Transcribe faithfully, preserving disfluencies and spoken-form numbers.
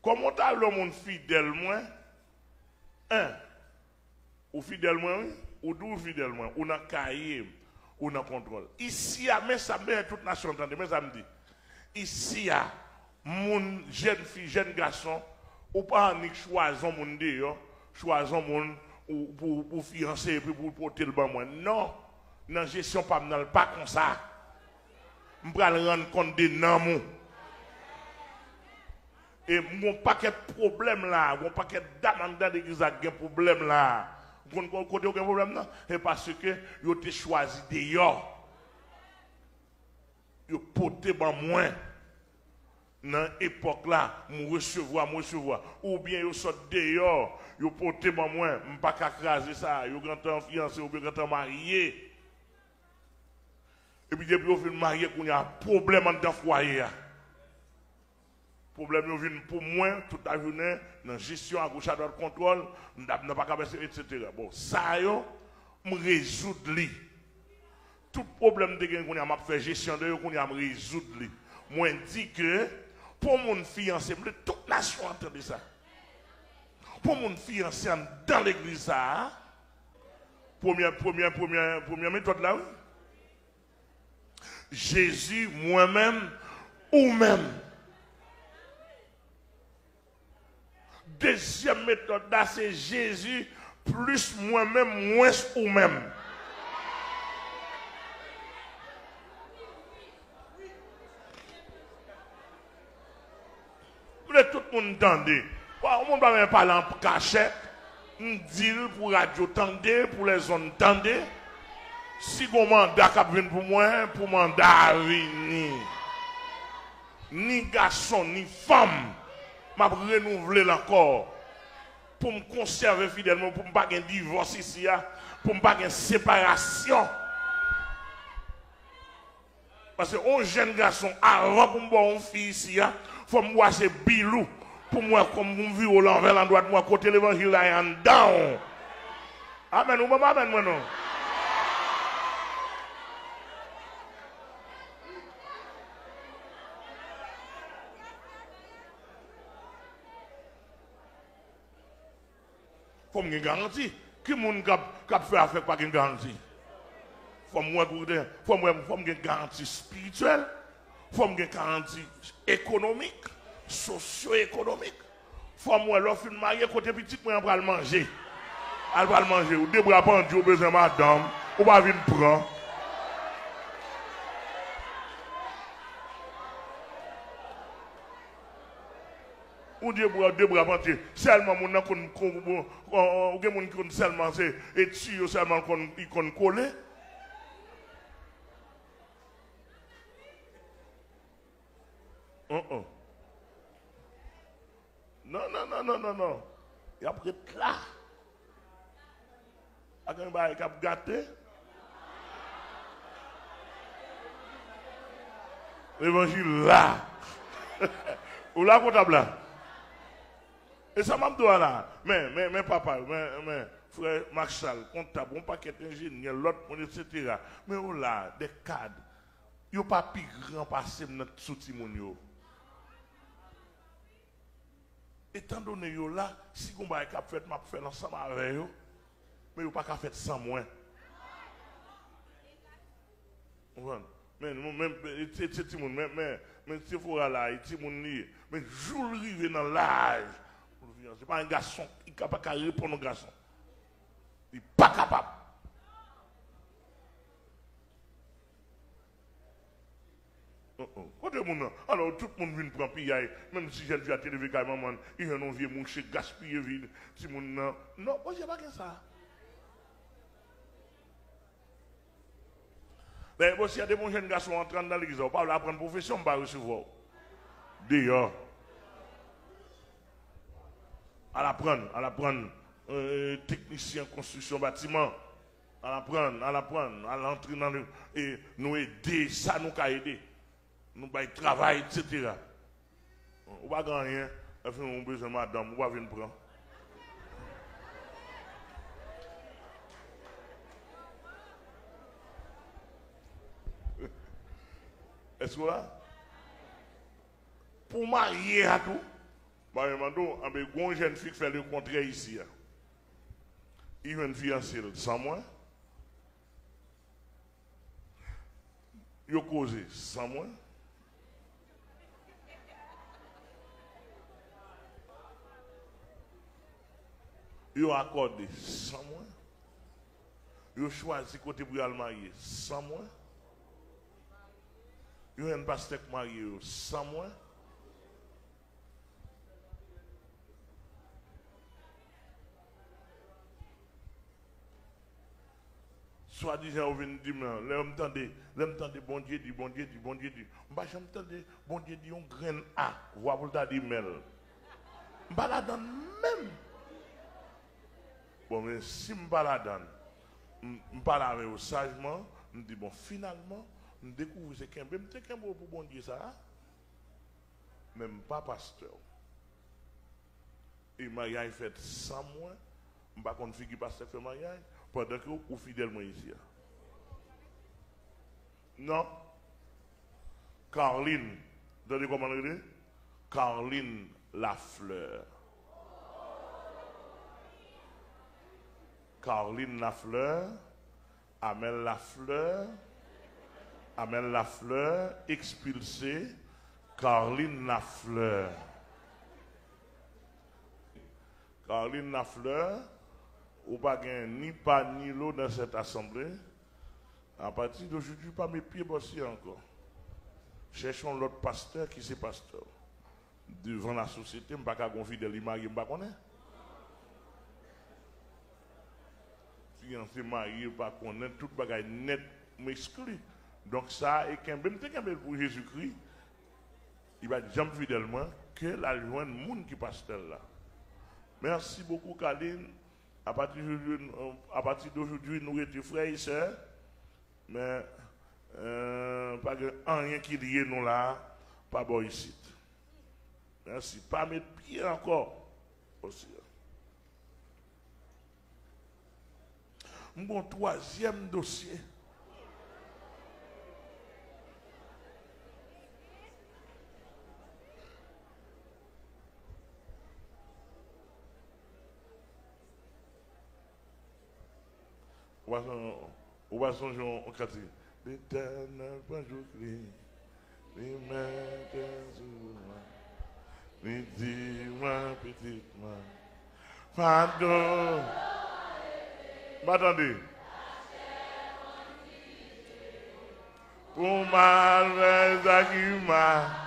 Kòman w ta vle yon moun fidèl mwen? Hein? Ou fidèl mwen, wi. Ou di w fidèl mwen. Ou nan kaye m. Ou nan kontwòl. Isi a, men sa, men tout nasyon an tande, men sa m di. Isi a, moun, jèn fi, jèn gason, ou pa annik chwazi yon moun deyò, chwazi yon moun ou, pou, pou fiyanse epi pou pote l ban mwen. Non. Nan jesyon pa m nan, l pa konsa. M pral rann kont de nanm ou. E m gon pakèt pwoblèm la, gon pakèt dam anndan legliz la k gen pwoblèm la. Ou konn ko-, kote yo gen pwoblèm nan? Se paske yo te chwazi deyò. Yo pote ban mwen. Nan epòk la, m resevwa, m resevwa. Oubyen yo sot deyò, yo pote ban mwen, m pa ka kraze sa. Yo gentan fiyanse, oubyen gentan marye. Epi depi yo fin marye, kounye a, pwoblèm anndan fwaye a. Pwoblèm yo vin pou mwen tout lajounen, nan jesyon, agoch adwat, kontwòl, m t ap nan pa ka pèse, etsetera. Bon, sa yo, m rezoud li. Tout pwoblèm m te gen kounye a, m ap fè jesyon de yo, kounye a, m rezoud li. Mwen di ke pou moun fiyanse, m vle tout nasyon an tande sa. Pou moun fiyanse anndan legliz sa a, premye, premye, premye, premye metòd la, wi. Jezi, mwen menm, ou menm. Dezyèm metòd la, se Jezi plis mwen menm, mwens ou menm. M vle tout moun tande. Bon, yon moun pa bezwen pale an kachèt. M di l pou radyo tande, pou lèzonn tande. Si gon manda k ap vin pou mwen, pou manda a vini. Ni gason, ni fanm, m ap renouvle l ankò. Pou m konsève fidèl mwen, pou m pa gen divòs isi a, pou m pa gen separasyon. Paske yon jèn gason, avan pou m ba w yon fi isi a, fò m bwase bil ou, pou m wè kòm pou m vire w lanvè landwat, m wè kote levanjil la ye anndan w. Amèn, ou ban m amèn mwen non. Fò m gen garanti. Ki moun k ap, k ap fè afè k pa gen garanti? Fò m wè kote, fò m wè, fò m gen garanti espirityèl, fò m gen garanti ekonomik, sosyo-ekonomik. Fò m wè lè w fin marye, kote pitit mwen an pral manje. Al pral manje, ou de bra pandye, ou bezwen madanm, ou pa vin pran. Ou de bra, de bra pandye. Sèlman moun nan konn, konn, bon, ou gen moun ki konn sèlman se, e tiyo sèlman konn, li konn kole. Uh-uh. Non, non, non, non, non, non. Y ap ret la. Pa gen bagay k ap gate levanjil la. Ou la, kontab la? E sa m ap di w a la, men, men, men papa yo, men, men frè Marchal, kontab, yon pakèt enjenyè, lòt moun, etsetera. Men yo la, de kad, yo pa pi gran pase m nan sou timoun yo. Etandone yo la, si gon bagay k ap fèt, m ap fè l ansanm avè yo, men yo pa ka fèt san mwen. Konprann? Men, men, men, se, se timoun, men, men, men Sefora la, e timoun li ye. Men jou l rive nan laj pou l fiyanse, se pa yon gason, li ka pa ka reponn yon gason. Li pa kapab. Oh, oh. Kote moun nan? Alò, tout moun vin pran piyay. Menm si jèn fi a te leve kay manman l, li jwenn yon vye mouche gaspiye vi timoun nan. Non, Bondye pa gen sa. Dayè, Bondye, depi yon jèn gason antre anndan legliz la, ou pa vle aprann pwofesyon, m pa resevwa w. Deyò. Al aprann, al aprann, euh, teknisyen konstriksyon batiman. Al aprann, al aprann, al antre nan le, e nou ede sa nou ka ede. Nou bay travay, etsetera. Ou pa gen anyen, epi ou bezwen madanm, ou pa vin pran. Èske w la? Pou w marye a tou, Mwen mande w, anben, gen yon jèn fi k fè lekontrè isi a. Li jwenn fiyanse l san mwen. Yo koze san mwen. Yo akòde san mwen. Yo chwazi kote pou y al marye san mwen. Yo jwenn pastè k marye yo san mwen. Swadizan yo vin di m, lè m tande, lè m tande Bondye di, Bondye di, Bondye di, m pa janm tande Bondye di yon grenn a, vwa pou l ta di mèl. M pa ladan l menm. Bon, men si m pa ladan l, m, m pale avè yo sajman, m di, bon, finalman, m dekouvri se kenbe m te kenbe w pou Bondye sa a, men m pa pastè w. E maryaj fèt san mwen, m pa konn figi pastè k fè maryaj, pandan ke ou fidèl mwen isi a. Non. Carline. Tande kòman l rele? Carline Lafleur. Carline Lafleur. Amel Lafleur. Amel Lafleur, ekspilse. Carline Lafleur. Carline Lafleur, ou pa gen ni pa ni lo dans cette assemblée. À partir d'aujourd'hui, pa met pye bò si ankò. Chèche yon lòt pastè ki se pastè w. Devan lasosyete, m pa ka gon fidèl li marye, m pa konnen. Fiyanse, marye, pa konnen, tout bagay nèt, m ekskli. Donk sa, e kenbe m te kenbe l pou Jezikri, li pa t janm fidèl mwen, ke l al jwenn moun ki pastè l la. Merci beaucoup, Carline. À partir d'aujourd'hui, à partir d'aujourd'hui, nou rete frè e sè, men, euh, pa gen anyen ki lye nou la, pa bò isit. Mèsi. Pa met pye ankò. Osi. M gon twazyèm dosye. Ou pa sonje, ou pa sonje yon, yon kantik? Letènèl pran jouk li, li mete sou mwen, li di mwen, pitit mwen, pa dou. M pa tande. Pou m al fè sa ki mal.